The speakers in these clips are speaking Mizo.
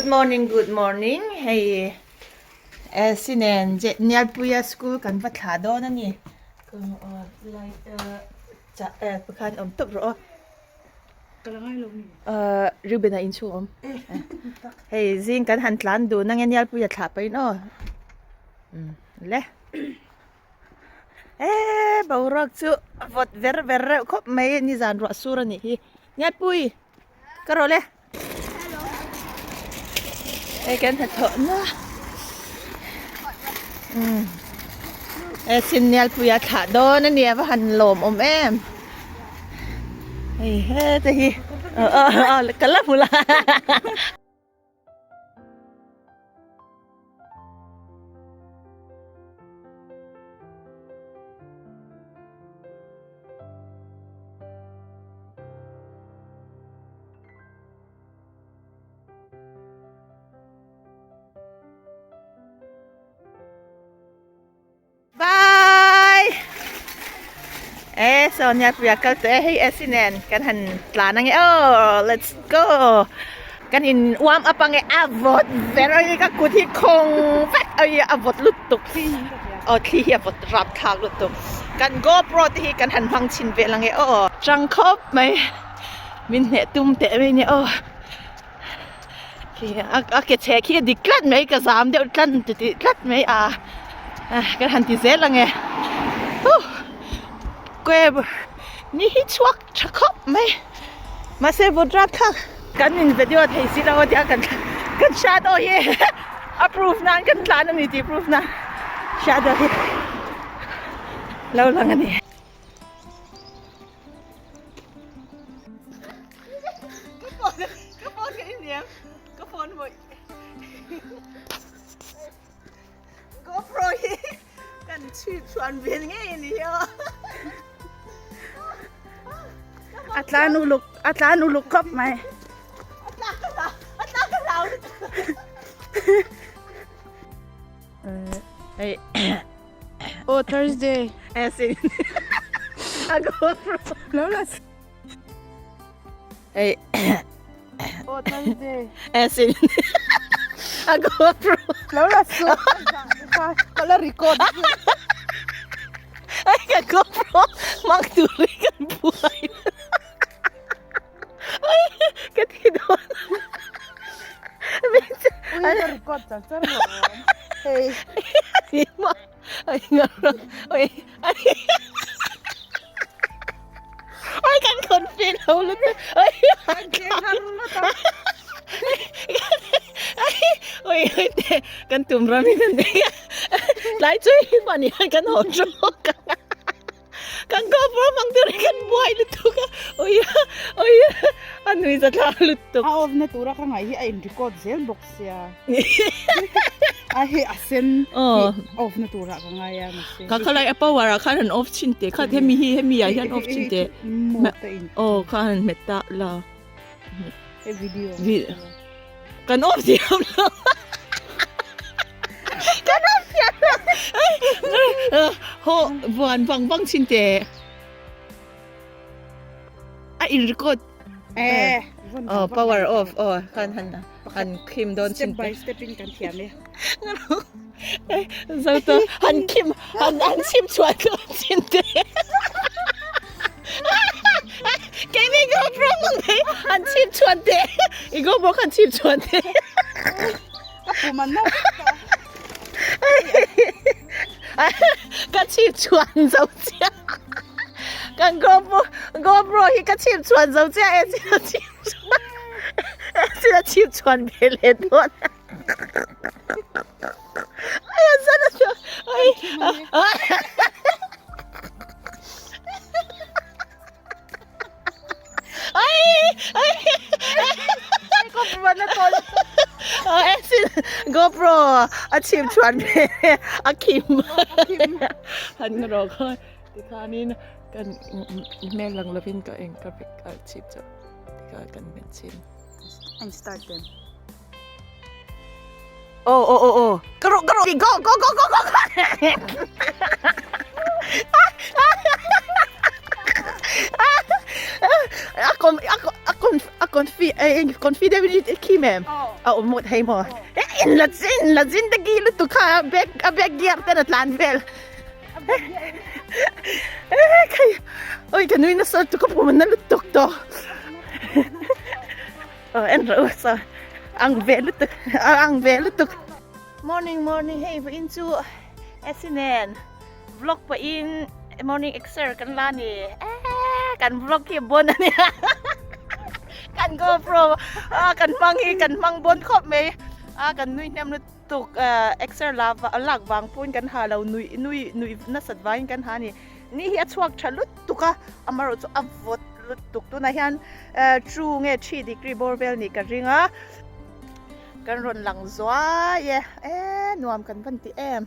Good morning good morning hei Elsie nen Nialpuia school kan va thlah dawn a ni pakhat awm tawp rawh aw Reuben-a inchhung awm hei zing kan han tlan dun ange Nialpuia thlah pahin aw le. Eee boruak chu a vawt ver ver reuh khawp mai nizan ruah sur a nih hi Ngiatpui ka rawh le hei kan hnathawh na umm he sin Nialpui a thlah dawn a nia va han lawm awm em hei heta hi ka la hmu la. Bye! E Sonia puia kal tawh e hei Essie nen kan han tlan ange aw let's go kan in warm up ange a vawt ber a ka kut hi khawng vek a a vawt lutuk aw thli hi a vawt rap thlak lutuk kan GoPro te hi kan han hmang chhin vel ange aw chang khawp mai min hneh tum teh mai nia aw. Khi a ke chheh khi a dik tlat mai ka zam deuh tlat ti tih tlat mai a kan han ti zel ang e huh kue ni hi chhuak tha khawp mai mahse vawt rap thlak kan in video thei si lo a tia kan kan shadow hi a proof nan kan tlan a ni tih proof nan shadow hi lo lang a ni. Ka phone ka phone ka iniam ka phone mo GoPro hi kan chhip chuan vel ngei ani hi aw. A tlan uluk a tlan uluk khawp mai. A tlak ka hlau a tlak ka hlau. Hei Oh Thursday. As in a GoPro. Lo la. Hey. Oh Thursday. As in a GoPro. Lo la su. Ka la record. Ai ka GoPro mang turi kan buai. Ai ka thi dawn. Ui ka record char char lo. Hey. Ai nga oi ai. Oi kan confident ho lu oi. Oi oi te kan tum ram in kan lai chui mani kan ho chok. Kan GoPro hmang tur hi kan buai lutuk a ui ui a nui za thla lutuk. A off na tura ka ngaih hi a in record zel bawk sia a hei a sen hi off na turah ka ngai a mahse. Ka khalai a power ah khan an off chin teh kha hemi hi hemi ah hian off chin teh mode a in aw khan an hmet ta la he video kan off thiam lo kan off thiam lo ho vuan vang vang chin teh a in record eh oh power off oh khan han han khim dawn chin step by step in kan thiam e zo to han khim han han chim chuan dawn chin teh Keini GoPro hmang thei an chhip chhuan teh i GoPro kha an chhip chhuan teh Ka pum an nawk tawh. Ka chhip chhuan zo chiah kan GoPro GoPro hi ka chhip chhuan zo chiah e chhip chhuan e chhip chhuan ve leh dawn. Ai a zan a chhuak ai ai ai GoPro na tawh Acid GoPro a chhip chhuan ve a khim han rawh kha tikhanin kan hmel lang lovin ka eng ka chhip chauh tikha kan hmet chhin and start them. Oh oh oh oh. Ka rawh ka rawh. Go go go go go. A con a a con a confi confi deuh in khi mem a awm mawt hei maw in la in la zindagi lutuk kha a back a back gear ten a tlan vel khai oi ka nui nasa lutuk ka pum na lutuk tawh en rawh u saw ang ve lutuk ang ve lutuk morning morning hei vawiin chu Essie nen vlog pawhin morning exer kan la ni eee kan vlog hi bon a nia kan GoPro a kan hmang hi kan hmang bon khawp mai a kan nui hnem lutuk exer la lak vang pawhin kan ha lo nui nui nui nasat vangin kan ha a ni ni hi a chhuak tha lutuk a amaherawhchu chu a vawt lutuk tunah hian two nge three degree bawr vel nih ka ring a kan rawn lang zuai e eee nuam kan van ti em.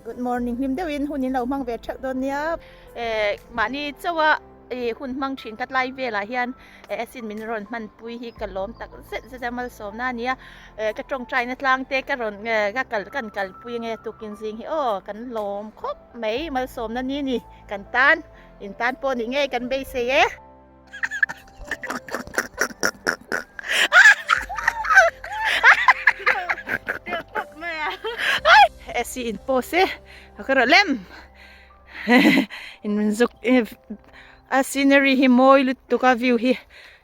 Good morning hlim deuhin hun in lo hmang ve theuh dawn nia. Eh mahni chauha ih hun hmang thin ka tlai velah hian eh asin min rawn hmanpui hi ka lawm tak zet zet a malsawmna a nia. Eh ka tawngtaina tlang te ka rawn eh ka kal kan kalpui ange tukin zing hi aw kan lawm khawp mai malsawmna ni ni kan tan in tan pawh nih ngei kan beisei e. Esi in pose e a ka rawh lem in zuk a scenery hi mawi lutuk a view hi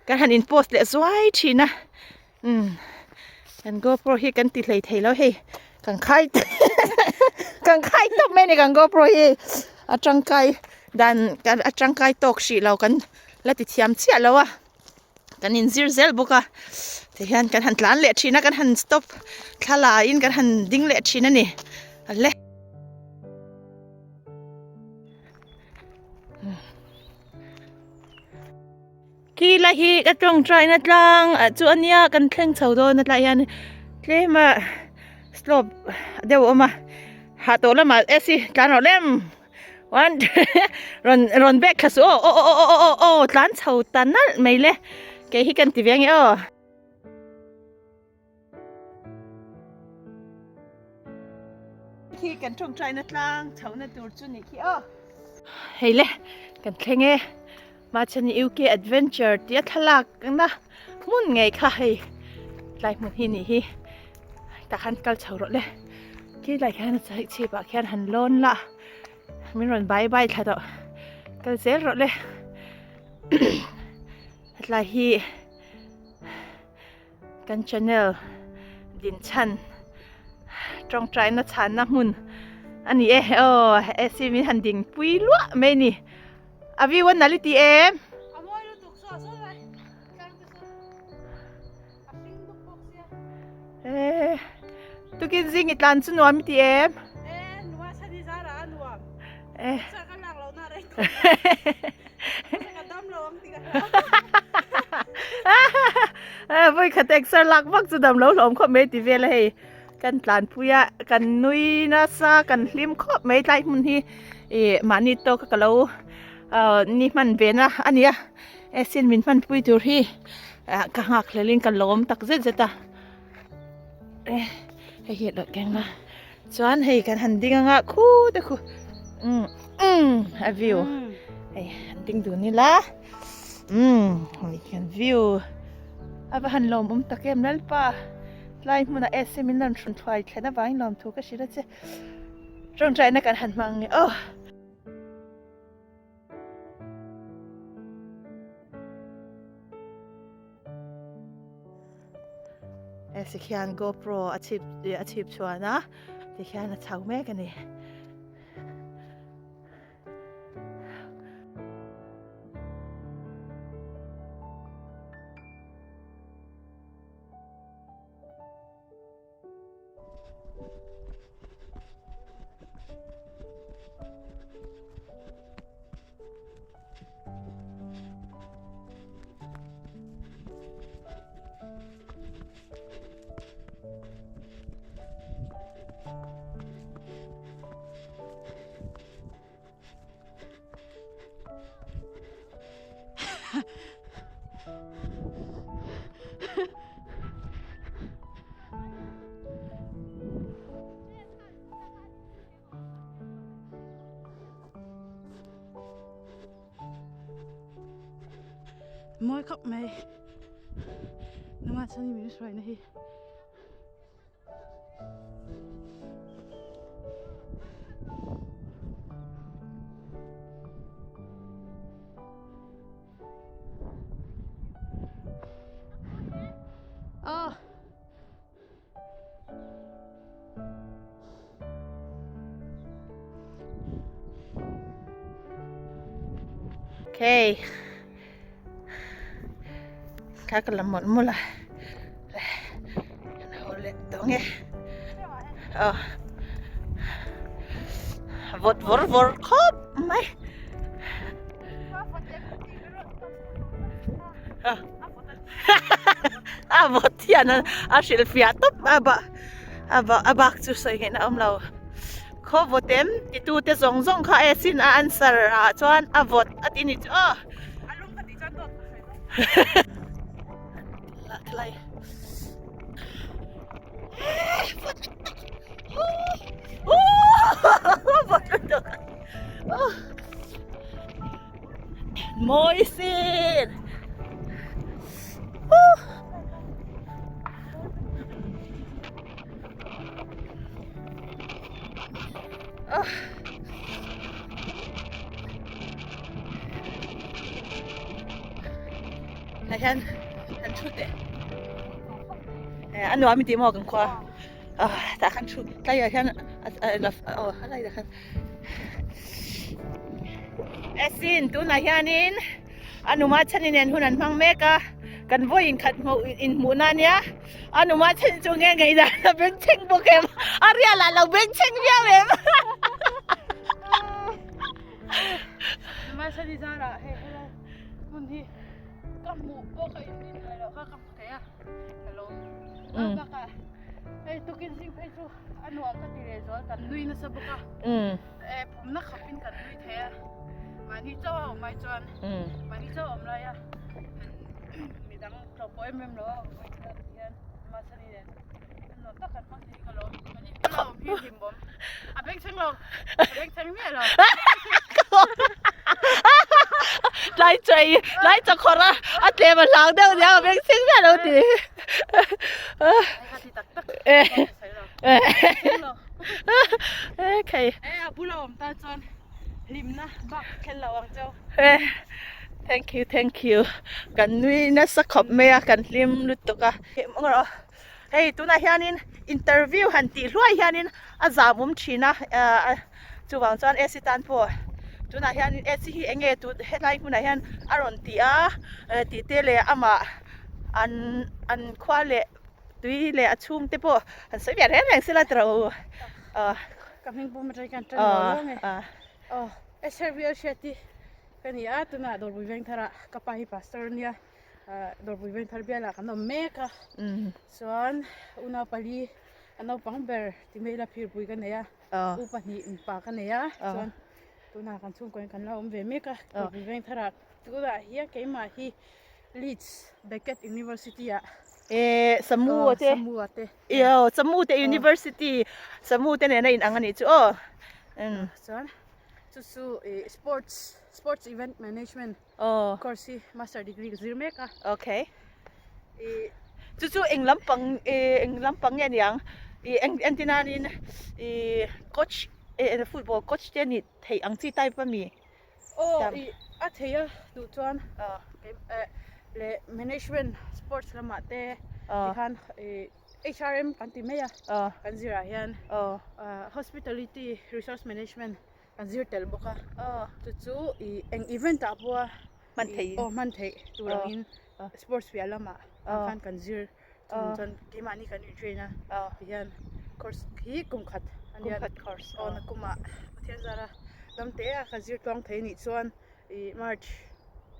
kan han in post leh zuai thin a umm kan GoPro hi kan ti hlei thei lo hei kan khai kan khai tawp mai a ni kan GoPro hi a tangkai dan a tangkai tawk hrih lo kan la ti thiam chiah lo a kan in zir zel bawk a tihian kan han tlan leh thin a kan han stop thla la in kan han ding leh thin a ni le. Khi la hi ka tawngtai na tlang ah chu ania kan thleng chho dawn a tlai hian tlem a slope deuh a awm a hah tawh lamah e si tlan rawh lem one rawn rawn back thla suh aw aw aw aw aw aw tlan chho ta nalh mai le kei hi kan ti ve ange aw. Khi kan tawngtaina tlang chhohna tur chu nih khi aw. Hei le kan thleng e Machhani UK Adventure tih a thlalak na hmun ngei kha hei tlai hmun hi nih hi tah khan kal chho rawh le khi lai khian a chhip ah khian han lawn la min rawn bye bye thla tawh kal zel rawh le hetlai hi Kan channel din chhan tawngtaina chhanna hmun a ni e aw AC min han ding pui luah mai a ni a view a nalh i ti em? A mawi lutuk saw saw mai tlang te saw a hring bawk bawk sia. Eh tukin zing i tlan chu nuam i ti em? Eh nuam chhan hi zara a nuam. Eh. Chak a lak lo na rei tawh. Ka dam lo ang ti ka hlau. Voi khat exer lak vak chu dam lo hlawm khawp mai ti vel a hei. Kan tlan pui a, kan nui nasa, kan hlim khawp mai tlai hmun hi i mahni tawk a ka lo ni hman ve na a nia. E sin min hman pui tur hi ka nghak hlel in ka lawm tak zet zet a. Hei hi a keng a. Chuan hei kan han ding anga khu te khu um um a view hei han ding dun ila um hei kan view a va han lawm awm tak em lalpa tlai hmunah AC min rawn hrun thuai thlen avangin lawmthu ka hrilh a che tawngtaina kan han hmang nge aw. Hei khian GoPro a chhip a chhip chhuan a tikhian a chho mek a ni. Mawi khawp mai. Nungah chuan min hruaina hi. Oh. Okay. Kha ka la mawlh mawlh a. Kan ho leh tawh nge. Aw. Vawt vawr vawr khawp mai. A vawt hian a hrilh fiah tawp a ba a ba a bak chu sawi ngaihna a awm lo khaw vawt em titu te zawng zawng kha e sin a answer ah chuan a vawt a ti ni chu aw thlai vawt lutuk Mawi sin. Tah hian an thu teh. A nuam i tih maw kan khua. Tah khan thu tlaiah hian aw a laiah khan. Asin tunah hianin a numa chhan nen hun an hmang mek a kan vawi inkhat hmuh inhmuhna ania a numa chhan chu nge ngei dan a beng chheng bawk em a rial ah lo beng chheng viau em Numa chhan i zarah hei helai hmun hi ka hmuh pawh ka inrin thei loh kha ka hmu thei a ka lawm a bakah hei tukin zing phei chu A nuam ka ti leh zual kan nui nasa bawk a e pumna khap in kan nui thei a mahni chauh a awm ai chuan mahni chauh a awm lai a midang tlawh pawh em em lo a awm mai chuan ti hian mahsani nen a nuam tak kan hmang thei hi ka lawm ani ka la awm hi hlim awm a bengchheng lo a bengchheng miah lo. Tlai chei tlai chakhawr a a tlem a hlau deuh nia a bengchheng miah lo ti. Thank you thank you kan nui nasa khawp mai a kan hlim lutuk a hei tunah hianin interview han tih hluai hianin a zam awm thin a chuvang chuan AC tan pawh tunah hianin AC hi eng nge tun helai hmunah hian a rawn ti a tih te leh amah an an khua leh tui leh a chhung te pawh an sawi ve reng reng sela tiro ah ka hming pawh matai kan tan lo lo nge aw SRBL hriati ka ni a tunah dawrpui veng tharah ka pa hi pastor ania dawrpui veng thar bialah kan awm mek a chuan unau pali a naupang ber ti mai ila phirpui ka nei a u pahnih mipa ka nei a chuan tunah kan chhungkaw in kan la awm ve mek a dawrpui veng tharah tunah hian keimah hi Leeds Beckett University ah Eh, Samu Oh, te. Samu te. Yo, Samu te University. Samu te nena in ang ani chu aw. Mm. Chuan chu chu eh, sports sports event management Oh. course hi master degree ka zir mek a. Okay. Eh, Chu chu eng lampang eh eng lampang nge niang. I eng entinanin i coach eh football coach te ni thei ang chi type ami. Aw i a thei a duh chuan leh management sports lamah te tikhan ih HRM kan ti mai a kan zirah hian hospitality resource management kan zir tel bawk a chu chu ih eng event ah pawha hman theih aw hman theih tur angin sports piah lamah khan kan zir Chung chuan keimahni kan in train a tihian course hi kum khat a nia aw nakumah Pathian zara dam teh a ka zir tluang thei anih chuan ih March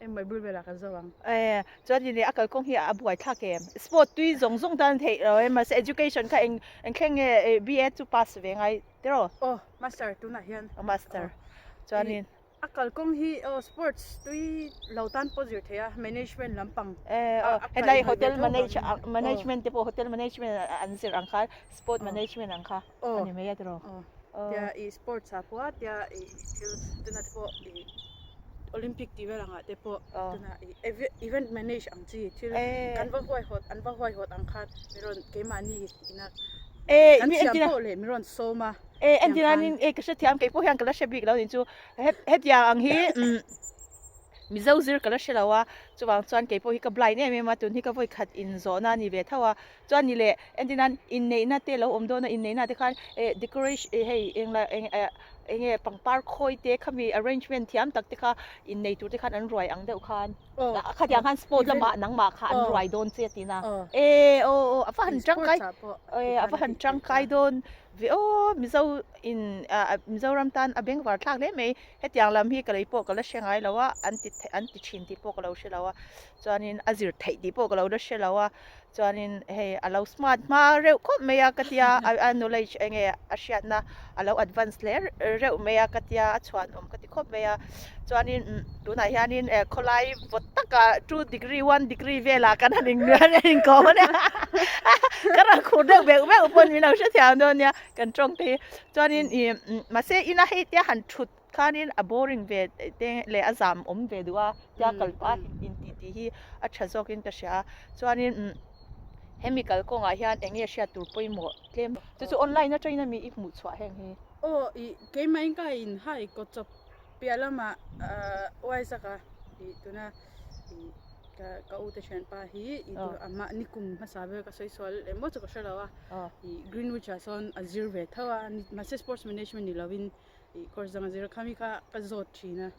engmah bul velah kan zo ang. E chuan ini a kalkawng hi a buai thlak em sport tui zawng zawng tan theih lo em mahse education kha eng eng thleng nge BA chu pass ve ngai tiraw? Aw master tunah hian master chuanin. A kalkawng hi aw sports tui lo tan pawh zir thei a, management lampang Eh aw a hetlai kaihhnawih ve hotel tho manage vangin aw. management te pawh hotel management an zir ang kha sport management ang kha Aw a ni mai a tiraw? aw tia ih sports ah pawh a tia ih thil tuna te pawh ih. Olympic tih vel angah te pawh tunah ih event manage ang chi thil kan va huaihawt an va huaihawt ang khan mi rawn keimahni ina kan thiam pawh leh mi rawn sawm a. E entinanin e ka hrethiam kei pawh hian ka la hre bik lo ni chu hetiang ang hi Mizo zir ka la hre lo a chuvang chuan kei pawh hi ka blind em em a tun hi ka vawi khat inzawhna a ni ve tho a chuan ni leh Entirnan inneihna te lo awm dawn a, inneihna te khan eh decoration eh hei eng la eng eh eng nge pangpar khawi te khami arrangement thiam tak te kha innei tur te khan an ruai ang deuh khan khatiang khan sport lamah nangmah kha an ruai dawn che tina eh aw aw a va han tangkai eh a va han tangkai dawn ve aw Mizo in ah Mizoram tan a bengvar thlak hle mai hetiang lam hi ka lei pawh ka la hre ngai lo a an ti an ti thin tih pawh ka lo hre lo a chuanin a zir theih tih pawh ka lo la hre lo a. Chuanin hei a lo smart hma reuh khawp mai a ka tia a knowledge eng nge a hriatna a lo advance hle reuh mai a ka tia a chhuanawm ka ti khawp mai a chuanin tunah hianin eh khawlai vawt takah two degree one degree velah kan han innuai a inkawm a nia ka rawn khur deuh beuh beuh pawn min lo hrethiam dawn nia kan tawng te hi chuanin ih mahse ina hei tia han thut khanin a boring ve te leh a zam awm ve duh a tia kal pah in tih tih hi a tha zawkin ka hria a chuanin umm hemi kalkawngah hian eng nge hriat tur pawimawh tlem chu chu online atangin ami i hmuh chhuah heng hi. Aw ih keimah in ka in hai kaw chawp piah lamah ah uaizak a ih tuna ih ka ka u te thianpa hi ih amah nikum hmasa vel ka sawi sual emaw chu ka hre lo a ih Greenwich ah sawn a zir ve tho a mahse sports management ni lovin Ih course dang a zir a khami kha ka zawt thin a.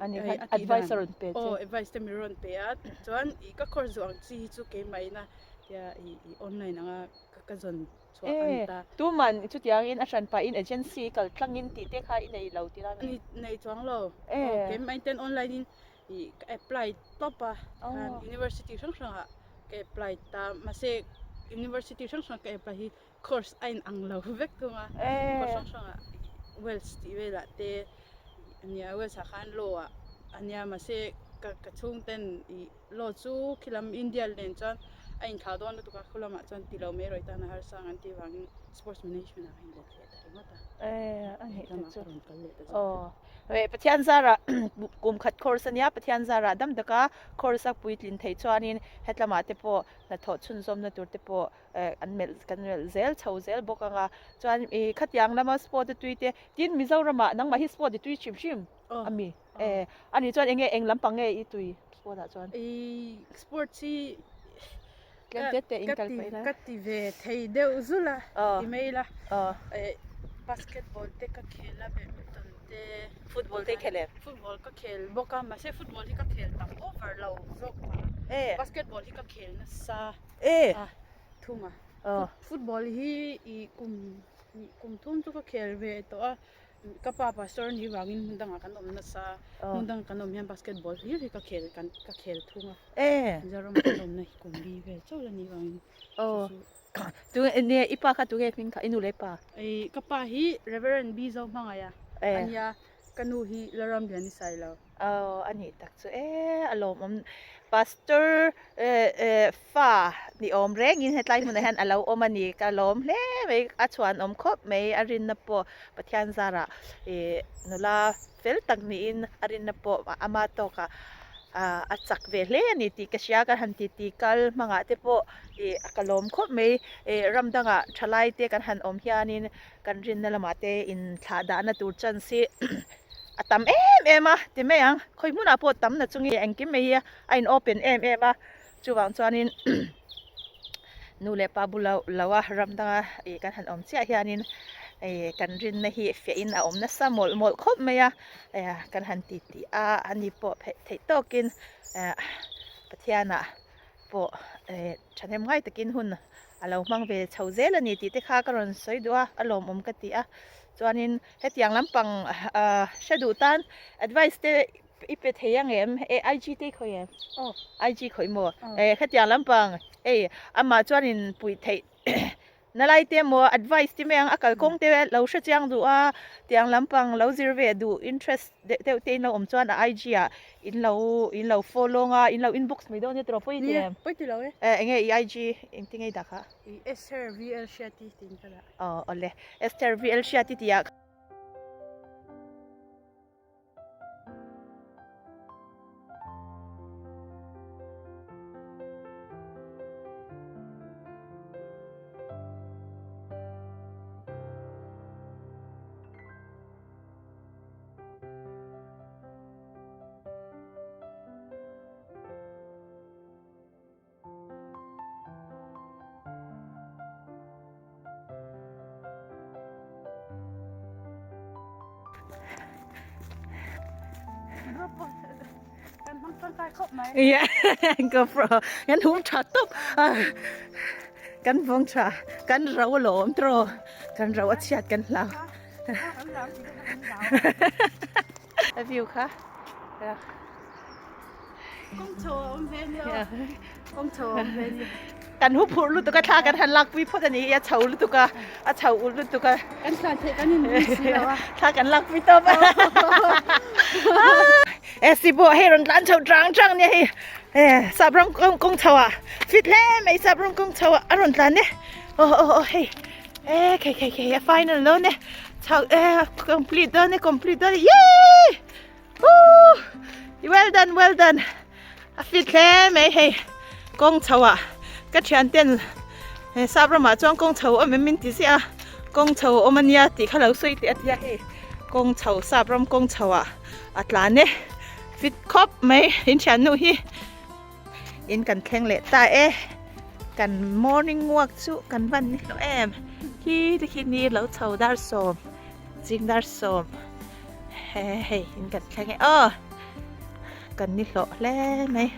Ani khan advice a rawn pe che. Aw advice te min rawn pe a chuan ih ka course zawh ang chi hi chu keimah ina tia ih ih online anga ka zawn chhuah a ni ta. Tuman chutiangin a hran pahin agency kal tlangin tih te kha i nei lo tih lai mai. Nei chuang lo. Aw keimah in ten online in ih ka apply tawp a khan university hrang hrangah ka apply ta mahse university hrang hrang ka apply hi Course a inang lo vek thung a, course hrang hrangah Wales tih velah te a nia, Wales ah khan law ah a nia mahse ka ka chhungten ih law chu khilam India nen chuan a inthlah dawn lutuk a, khu lamah chuan ti lo mai erawh i tan a harsa ang an tih vangin sports management ah ka inlet leh ta ringawt a, helamah ka rawn kal leh ta zawk. Pathian zarah kum khat course a nia, Pathian zarah dam taka course a puitlin theih chuanin hetlamah te pawh hnathawh chhunzawmna tur te pawh an melh kan melh zel chho zel bawk ang a chuan ih khatiang lama sport a tui te tin Mizoramah nangmah hi sport i tui hrim hrim a mi eh ani chuan eng nge eng lampang nge i tui sport ah chuan ih sports hi tlem te te in kal pah ila ka ti ve thei deuh zul a ti mai ila eh basketball te ka khel a badminton te football te i khel em football ka khel bawk a mahse football hi ka khel tam over lo zawk mah a basketball hi ka khel nasa. E! A thung a. Football hi i kum kum thum chu ka khel ve tawh a. Ka pa pastor ni vangin hmun dangah kan awm nasa. Hmun dangah kan awm hian basketball hlir hi ka khel kan ka khel thung a. E! Mizoram kan awmna hi kum li vel chauh la ni vangin. Aw. Tu nge i pa kha tu nge hming kha i nu leh pa? I ka pa hi Reverend B Zohmangaia a nia. Ka nu hi Laramliani Sailo. Aw a nih tak chu e a lawmawm pastor fa ni awm rengin hetlai hmunah hian a lo awm a ni ka lawm hle mai a chhuanawm khawp mai a rinna pawh Pathian zarah ih nula fel tak niin a rinna pawh ama tawkah a chak ve hle a ni tih ka hria ka han titi kal hmangah te pawh ih ka lawm khawp mai ih ram dangah thalai te kan han awm hianin kan rinna lamah te inthlah dahna tur chance hi a tam em em a ti mai ang khawi hmunah pawh tam na chungi engkim mai hi a in open em em a chuvang chuanin nu leh pa bula lo a ram danga ih kan han awm chiah hianin ih kan rinna hi fiah in a awm nasa mawlh mawlh khawp mai a kan han ti tih a ani pawh theih tawkin eh Pathianah pawh eh thahnem ngai takin hun a lo hmang ve chho zel a ni tih te kha ka rawn sawi duh a a lawmawm ka ti a chuanin hetiang lampang ah hre duh tan advice te i pe thei ang em eh IG te i khawih em IG khawih maw eh hetiang lampang hei amah chuanin puih theih Na lai te maw advice te mai ang a kalkawng te lo hre chiang duh a tiang lampang lo zir ve duh interest deuh deuh te in lo awm chuan a IG ah in lo in lo follow ang a in lo inbox mai dawn nia tiraw pawi ti em? Pawi ti lo e. Eh enge i IG engtin nge i dah kha? I Esther VL Hriati tiin ka dah. Aw awle Esther VL Hriati tih ah. GoPro pawh kan hmang tangkai khawp mai. Yeah, GoPro kan hum tha tawp. Kan vawng tha, kan ro a lawm tawh, kan ro a chhiat kan hlau. A view kha. Kawng chho a awm ve nia. Kawng chho a awm ve nia. Kan hu phurh lutuk a thla kan han lak pui phawt a ni hi a chho lutuk a a chho ulh lutuk a. Kan thlan theih kan in ring si lo a. Thla kan lak pui tawp a. E si pawh hei rawn tlan chho chang chang nia hei. E sap ram kawng chho ah fit hle mai sap ram kawng chho ah a rawn tlan e. Aw aw aw hei. E khei khei khei a final dawn e. Chho e complete dawn e complete dawn e. Yee! Woo! Well done, well done. A fit hle mai hei. Kawng chho ah ka thian ten he sap ramah chuan kawng chho awm em min ti ziah a. Kawng chho awm ania tih kha lo sawi teh a tia hei. Kawng chho sap ram kawng chho ah a tlan e. Fit khawp mai in thian nu hi. In kan thleng leh ta e. Kan morning walk chu kan van ni hlawh em. Khi te khi ni lo chho dar sawm. Ching dar sawm. He hei in kan thleng e aw. Kan ni hlawh hle mai.